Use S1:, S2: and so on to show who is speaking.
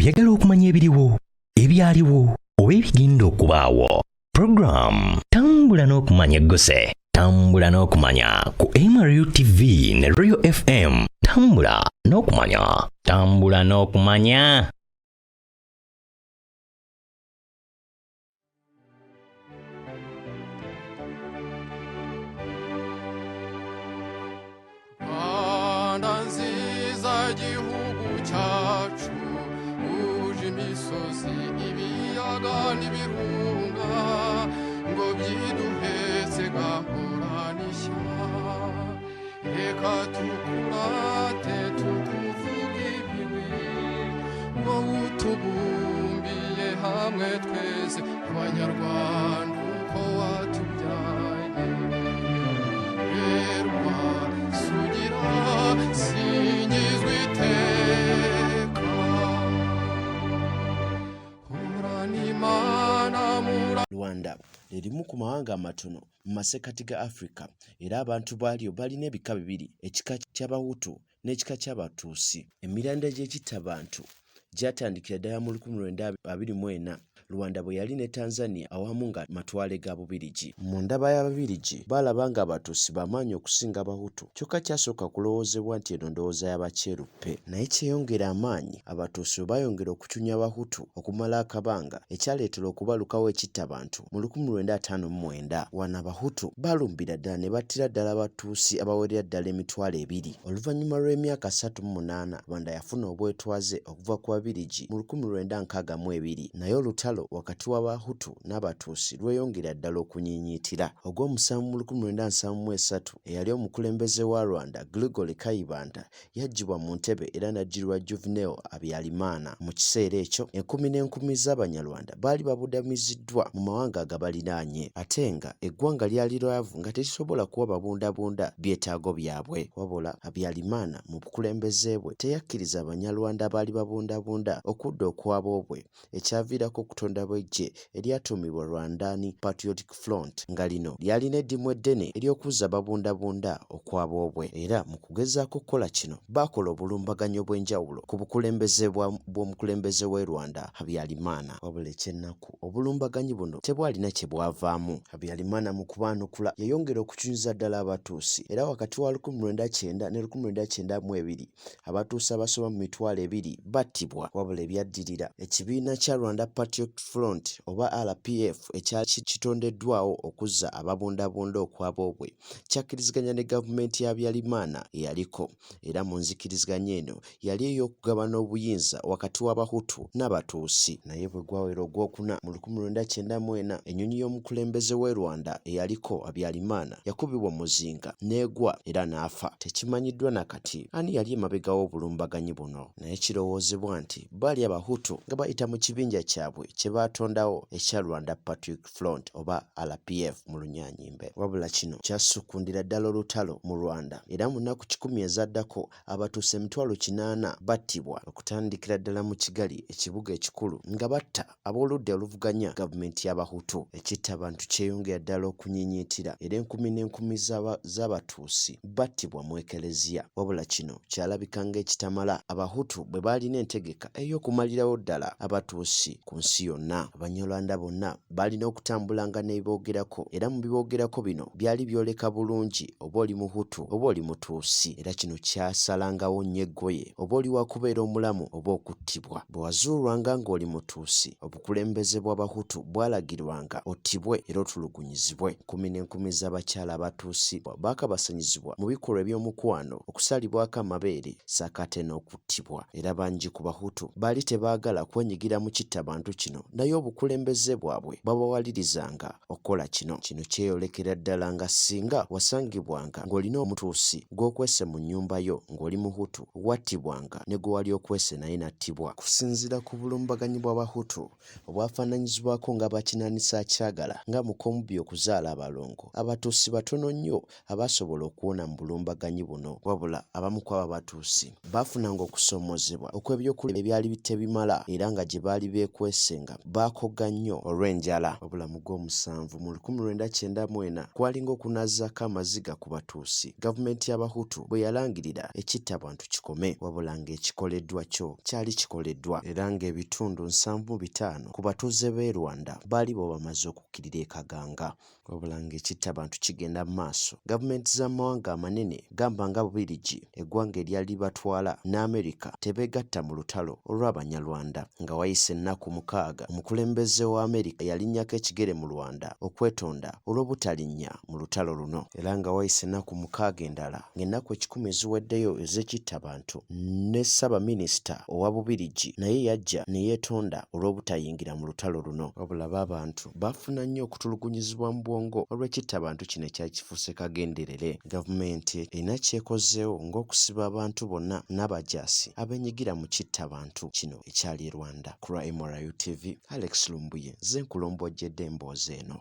S1: Oyagala okumanya ebiriwo, ebyaliwo oba ebigenda okubaawo? Program Tambula n'Okumanya egguse. Tambula n'Okumanya ku MRU TV ne Royal FM. Tambula n'Okumanya. Tambula n'Okumanya.
S2: Rwanda nziza, gihugu cyacu, uje imisozi, ibiyaga n'ibirunga ngo byiduhetse, gahora n'ishya. Reka tukurate, tukuvuge ibigwi, wowe utubumbiye hamwe twese Abanyarwanda uko watubyaye. Berwa, sugira, singizwa iteka, horana Imana mura.
S3: Rwanda lye limu ku mawanga amatono mu masekkati ga Afrika era abantu baalyo balina ebika bibiri, ekika ky'Abahutu n'ekika ky'Abatuusi. Emirandira gy'ekittabantu gyatandikira ddala mu 1924 Rwanda bwe yali ne Tanzania awamu nga matwale ga Bubirigi. Mu ndaba y'Ababirigi baalaba nga Abatuusi ba maanyi okusinga Abahutu kyokka kyasooka kulowoozebwa nti eno ndowooza ya Bakyeruppe. Naye kyeyongera amaanyi Abatuusi bwe baayongera okucunya Abahutu okumala akabanga ekyaleetera okubalukawo ekittabantu mu 1959. Wano Abahutu baalumbira ddala ne battira ddala Abatuusi abawerera ddala 2000. Oluvannyuma lw'emyaka 38 Rwanda yafuna obwetwaze okuva ku Babirigi mu 1962 naye olutalo wakati w'Abahutu n'Abatuusi lweyongera ddala okunyiinyiitira. Ogw'omusanvu mu 1973 eyali omukulembeze wa Rwanda Gregory Kayibanda yaggyibwa mu ntebe era n'addirirwa Juvenal Habyarimana. Mu kiseera ekyo enkumi n'enkumi z'Abanyarwanda baali babudamiziddwa mu mawanga agabaliraanye ate nga eggwanga lyali lyavu nga terisobola kuwa babundabunda byetaago byabwe. Wabula Habyarimana mu bukulembeze bwe teyakkiriza Banyarwanda abaali babundabunda okudda okwaboobwe ekyaviirako okutondawo eggye eryatuumibwa Rwandan Patriotic Front nga lino lyalina eddimu eddene ery'okuzza ababundabunda okwaboobwe era mu kugezaako okukola kino baakola obulumbaganyi obw'enjawulo ku bukulembeze bw'omukulembeze w'e Rwanda Habyarimana. Wabula eky'ennaku obulumbaganyi buno tebwalina kye bwavaamu. Habyarimana mu kubaanukula yayongera okucunyuza ddala Abatuusi era wakati wa 1990 ne 1992 Abatuusi abasoba mu 2000 battibwa. Wabula ebyaddirira, ekibiina kya Rwanda Patriotic Front oba RPF ekyali kitondeddwawo okuzza ababundabunda okwaboobwe kyakkiriziganya ne gavumenti ya Habyarimana eyaliko era mu nzikiriziganya eno yali ey'okugabana obuyinza wakati w'Abahutu n'Abatuusi. Naye bwe gwawera Ogwokuna mu 1994, ennyonyi y'omukulembeze w'e Rwanda eyaliko Habyarimana yakubibwa omuzinga n'egwa era n'afa. Tekimanyiddwa na kati ani yali emabega w'obulumbaganyi buno, naye kirowoozebwa nti baali Abahutu nga bayita mu kibinja kyabwe kye baatondawo ekya Rwanda Patriotic Front oba RPF mu Lunyanyimbe. Wabula kino kyasukundira ddala olutalo mu Rwanda era mu nnaku 100 ezaddako Abatuusi 800,000 battibwa okutandikira ddala mu Kigali ekibuga ekikulu nga batta ab'oludda oluvuganya gavumenti y'Abahutu. Ekittabantu kyeyongera ddala okunyiinyiitira era enkumi n'enkumi z'Abatuusi battibwa mu Eklezia. Wabula kino kyalabika ng'ekitamala Abahutu bwe baalina entegeka ey'okumalirawo ddala Abatuusi ku nsi yonna. Abanyarwanda bonna baalina okutambulanga n'ebiboogerako era mu biboogerako bino byali byoleka bulungi oba oli Muhutu oba oli Mutuusi era kino kyasalangawo nnyo eggoye oba oli wa kubeera omulamu oba okuttibwa. Bwe wazuulwanga ng'oli Mutuusi, obukulembeze bw'Abahutu bwalagirwanga ottibwe era otulugunyizibwe. Enkumi n'enkumi z'abakyala Abatuusi baakabasanyizibwa mu bikolwa eby'omukwano, okusalibwako amabeere ssaako ate n'okuttibwa era bangi ku Bahutu baali tebaagala kwenyigira mu kittabantu kino naye obukulembeze bwabwe bwabawalirizanga okukola kino. Kino kyeyolekera ddala nga singa wasangibwanga ng'olina Omutuusi gw'okwese mu nnyumba yo ng'oli Muhutu, wattibwanga ne gwe wali okwese naye n'attibwa. Okusinziira ku bulumbaganyi bw'Abahutu obwafaananyizibwako nga Bakinaanisakyagala nga muk'omubbi okuzaala abalongo, Abatuusi batono nnyo abaasobola okuwona mu bulumbaganyi buno. Wabula abamu ku abo Abatuusi baafunanga okusoomoozebwa okw'ebyokulya ebyali tebimala era nga gye baali beekwese nga. Kaganga baakogga nnyo olw'enjala. Wabula mu Gwomusanvu mu 1994 kwalinga okunaazaako amaziga ku Batuusi, gavumenti y'Abahutu bwe yalangirira ekittabantu kikome, wabula ng'ekikoleddwa kyo kyali kikoleddwa era ng'ebitundu 75 ku batuuze b'e Rwanda baali bo bamaze okukkirira e Kaganga. Wabula ng'ekittabantu kigenda mu maaso, gavumenti z'amawanga amanene gamba nga Bubirigi, eggwanga eryali libatwala, ne Amerika tebeegatta mu lutalo olw'Abanyarwanda. Nga wayise ennaku 6, omukulembeze wa Amerika yalinnyako ekigere mu Rwanda okwetonda olw'obutalinnya mu lutalo luno. Era nga wayise ennaku 6 endala, ng'ennaku 100 eziweddeyo ez'ekittabantu, ne Ssaabaminisita owa Bubirigi naye yajja ne yeetonda olw'obutayingira mu lutalo luno. Wabula bo abantu baafuna nnyo okutulugunyizibwa mu bwongo olw'ekittabantu kino ekyali kifuuse kagenderere. Gavumenti erina ky'ekozeewo ng'okusiba abantu bonna n'abajaasi abeenyigira mu kittabantu kino ekyali e Rwanda. Ku lwa MRU TV, Alex Lumbuye nze nkulombojjedde emboozi eno.